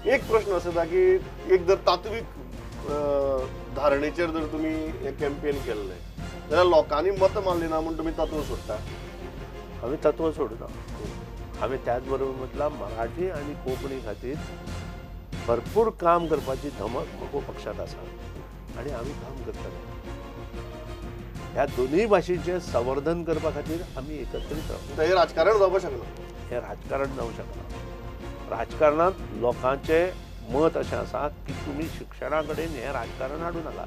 एक प्रश्न असो जाता की एक जर तात्वीक धारणेचेर जर तुमी हें कॅम्पेन केल्लें जाल्यार लोकांनी मतां मारली ना म्हूण तुमी तत्व सोडटा? आमी तत्व सोडना. आमी त्याच बरोबर म्हटलां मराठी आनी कोंकणी खातीर भरपूर काम करपाची धमक मगो पक्षांत आसा आनी आमी काम करतले. ह्या दोनूय भाशेचें संवर्धन करपा खातीर आमी एकत्रीत रावता. हें राजकारण जावपाक शकना. हें राजकारण जावंक शकना. राजकारणांत लोकांचें मत अशें आसा की तुमी शिक्षणा कडेन हें राजकारण हाडूं नाका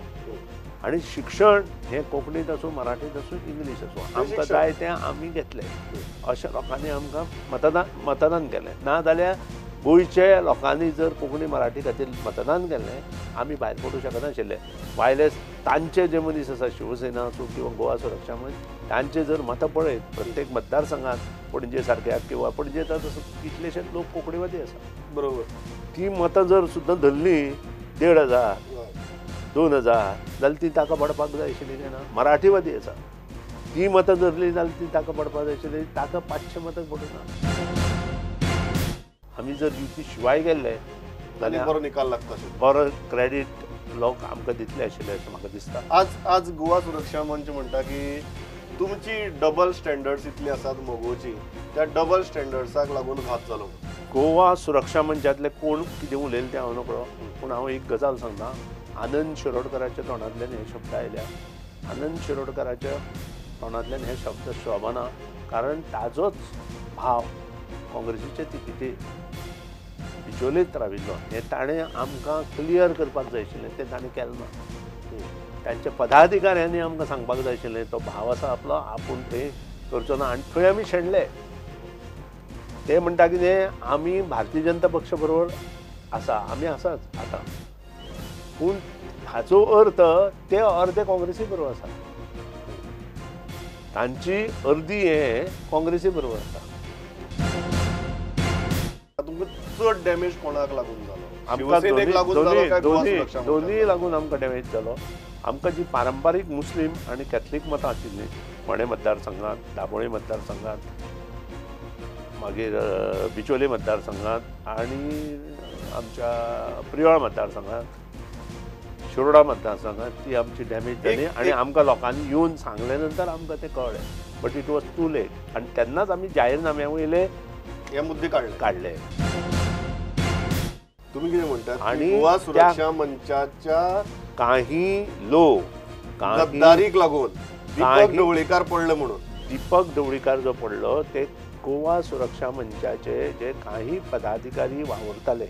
आनी शिक्षण हें कोंकणींत आसूं, मराठींत आसूं, इंग्लीश आसूं, आमकां जाय तें आमी घेतलें अशें लोकांनी आमकां मतदान केलें. ना जाल्यार गोंयचे लोकांनी जर कोंकणी मराठी खातीर मतदान केल्लें आमी भायर पडूंक शकनाशिल्ले. भायले तांचे जे मनीस आसा, शिवसेना आसूं किंवा गोवा सुरक्षा मंच, तांचे जर मतां पळयत प्रत्येक मतदारसंघात पणजे सारक्या किंवा पणजे तसो कितलेशेच लोक कोंकणीवादी आसा, बरोबर, ती मतां जर सुद्दां धरलीं 1500 2000 जाल्यार ती ताका पडपाक जाय आशिल्ली काय ना? मराठीवादी आसा ती मतां धरली जाल्यार ती ताका पडपाक जाय आशिल्ली, ताका 500 मतां पडूं ना. आमी जर युती शिवाय गेल्ले जाल्यार बरो निकाल लागता, बरो क्रेडीट लोक आमकां दितले आशिल्ले अशें म्हाका दिसता. आज आज गोवा सुरक्षा मंच म्हणटा की तुमची डबल स्टँडर्ड्स इतली आसात मगोची, त्या डबल स्टँडर्ड्साक लागून घात जालो. गोवा सुरक्षा मंचांतले कोण कितें उलयले तें हांव नकळो, पूण हांव एक गजाल सांगता. आनंद शिरोडकराच्या तोंडांतल्यान हे शब्द आयल्या. आनंद शिरोडकराच्या तोंडांतल्यान हे शब्द शोभना, कारण ताजोच भाव काँग्रेसीचे तिकेटी बिचोलेत राविल्लो हें ताणें आमकां क्लियर करपाक जाय आशिल्लें, तें ताणें केलें ना. तांच्या पदाधिकाऱ्यांनी आमकां सांगपाक जाय आशिल्लें तो भाव आसा आपलो, आपूण थंय करचो ना, आनी थंय आमी शेणले. ते म्हणटा कितें, आमी भारतीय जनता पक्ष बरोबर आसा, आमी आसाच आतां, पूण हाचो अर्थ ते अर्दे काँग्रेसी बरोबर आसा, तांची अर्दी हे काँग्रेसी बरोबर आसा. तुमकां चड डॅमेज कोणाक लागून जालो? आमकां दोनूय लागून आमकां डॅमेज जालो. आमकां जी पारंपारीक मुस्लीम आनी कॅथलीक मतां आशिल्लीं फोंडें मतदारसंघांत, दाबोळे मतदारसंघांत, मागीर बिचोले मतदारसंघांत आनी आमच्या प्रियोळ मतदारसंघांत, शिरोडा मतदारसंघांत, ती आमची डॅमेज जाली. आनी आमकां लोकांनी येवन सांगले नंतर आमकां तें कळ्ळें, but it was too late. आनी तेन्नाच आमी जाहीरनाम्या वयले हे मुद्दे काडले. तुम्ही कितें म्हणटात? आनी गोवा सुरक्षा मंचाच्या काही लोक गद्दारीक लागून दीपक ढवळीकार पडले म्हणून, दीपक ढवळीकार जो पडलो ते गोवा सुरक्षा मंचाचे जे काही पदाधिकारी वावुरताले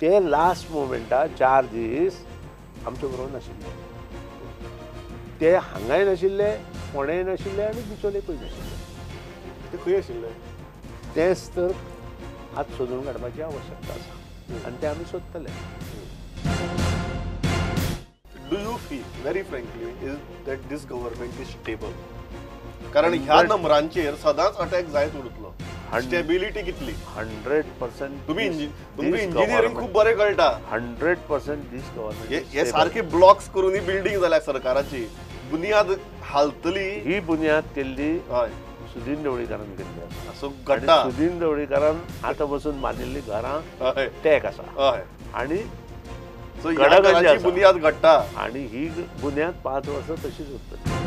ते लास्ट मोमेंटा 4 दीस आमचे बरोबर नाशिल्ले. ते हांगाय नाशिल्ले, फोंडेय नाशिल्ले आनी बिचोलेकूय नाशिल्ले. ते खंय आशिल्ले तेंच तर आज सोदून काडपाची आवश्यकता आसा आनी तें आमी सोदतले. Do you feel very frankly is that this government is stable? कारण ह्या नंबरांचेर सदांच अटॅक जायत उरतलो. स्टेबिलिटी कितली? 100%. तुमी इंजिनियरिंग खूब बरें कळटा. 100% दीस गव्हर्नमेंट हे सारखे ब्लॉक्स करून ही बिल्डींग जाल्या सरकाराची, बुनियाद हालतली. ही बुनियाद केल्ली सुदीन ढवळीकारान केल्ली आसा. सुदीन ढवळीकारान आतां बसून बांदिल्ली घरां टॅक आसा आनी बुनियाद घडटा, आनी ही बुनियाद 5 वर्सां तशीच उरतली.